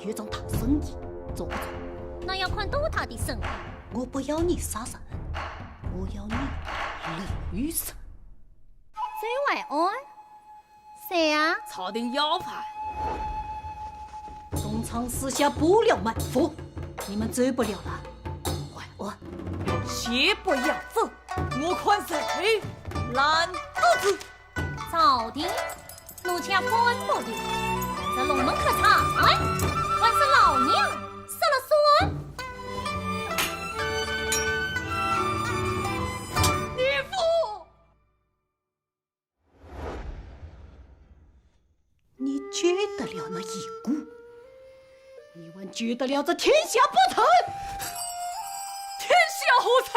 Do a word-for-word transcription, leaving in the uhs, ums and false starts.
有桩大生意，做不做？那要看多大的生意。我不要你杀人，我要你留神。周淮安？谁啊？朝廷要犯。东昌四下布料埋伏，你们走不了了。还我！先不要走，我看谁拦得住。 朝廷，奴家管不了，这龙门客栈，还是老娘说了算。义父，你救得了那一个，你还救得了这天下不成？天下何成？